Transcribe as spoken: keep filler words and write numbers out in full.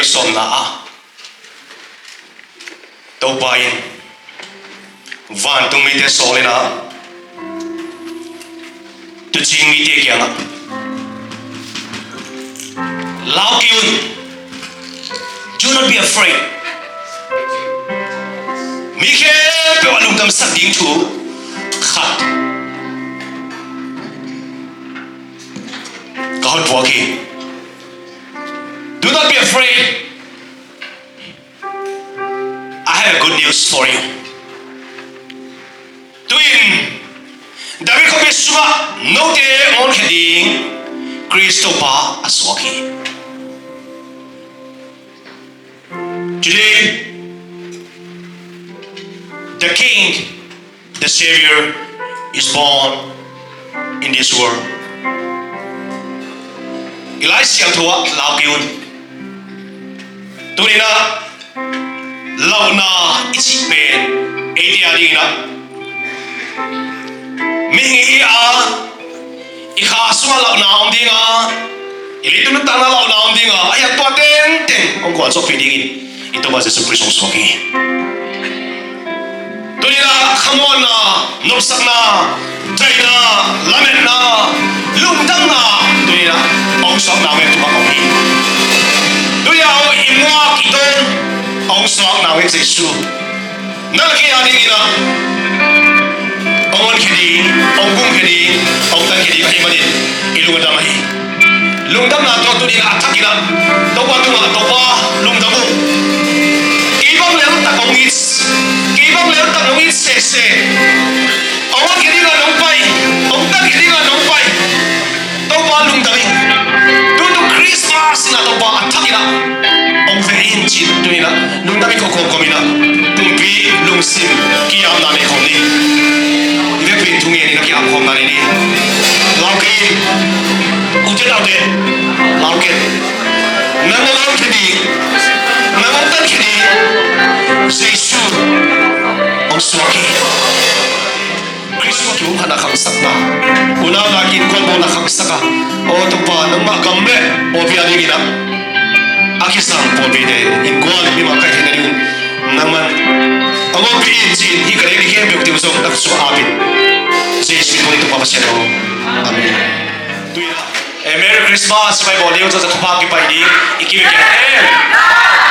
sawmna ah Topa in vantung mite sawl in ah tuucing mite kiangah, "Lau kei un. Do not be afraid." Mi khempeuh a lungdamsak ding thu khat ka hon puak hi. Do not be afraid. I have a good news for you. Tu-in David khuapi sungah note a honkhia ding Khrist Topa a suak hi. Today, the King, the Savior is born in this world. I Lai Siangtho ah lau kei un. Tuni-in ah lauhna i cih pen eite a dingin ah mihing i hi a, i kha sungah lauhna om ding a, i leitung nuntakna lauhna om ding a, ahi a tua tengteng hong gualzawhpih dingin i Topa Jesuh Khrist hong suak hi. Tuni-in ah khamuanna, nopsakna, daihna, lametna, lungdamna, tuni-in ah hong suakna hong et tuak hi. Tuni-in ah i muak i dong hong suakna hong et Jesuh. Nang le kei a dingin ah hong honkhia ding, hong gumkhia ding, hong tankhia ding ahih manin i lung a dam ahi. Lungdamna tawh tuni-in ah a thakin ah Topa tungah, "Topa, lungdam ung. Kei bang leltak hong it, kei bang leltak hong it sese. Hong honkhia dingin ah nong pai, hong tankhia dingin ah nong pai. Topa, lungdam ing. Tutu Christmas in ah Topa a thakin ah hong veh in," ci-in tuni-in ah lungdam i koh khawm khawm in ah pumpi lungsim ki-apna nei khawm ni. I vekpi in thungen in ah ki-ap khawmna nei ni. Lau kei in. U te nau te, lau kei in. Nang hong honkhia ding, nang hong tankhia ding Jesuh hong suak hi. Khrist kipumkhatna khangsakna, unau na innkuan bawlna khangsak a, aw Topa, nangmah gam le pawlpi a dingin ah a kisam pawlpite innkuan mimal kaih theihna dingin nangman hong ompih in, ci-in hih ka deih ni khempeuh tiu zong na khutsung ah ap in. Jesuh min tawh i Topa Pasian aw. Amen. Tui-in ah, eh, Merry Christmas, pai bawl ding, za za thupha kipai ding i kim hi kei.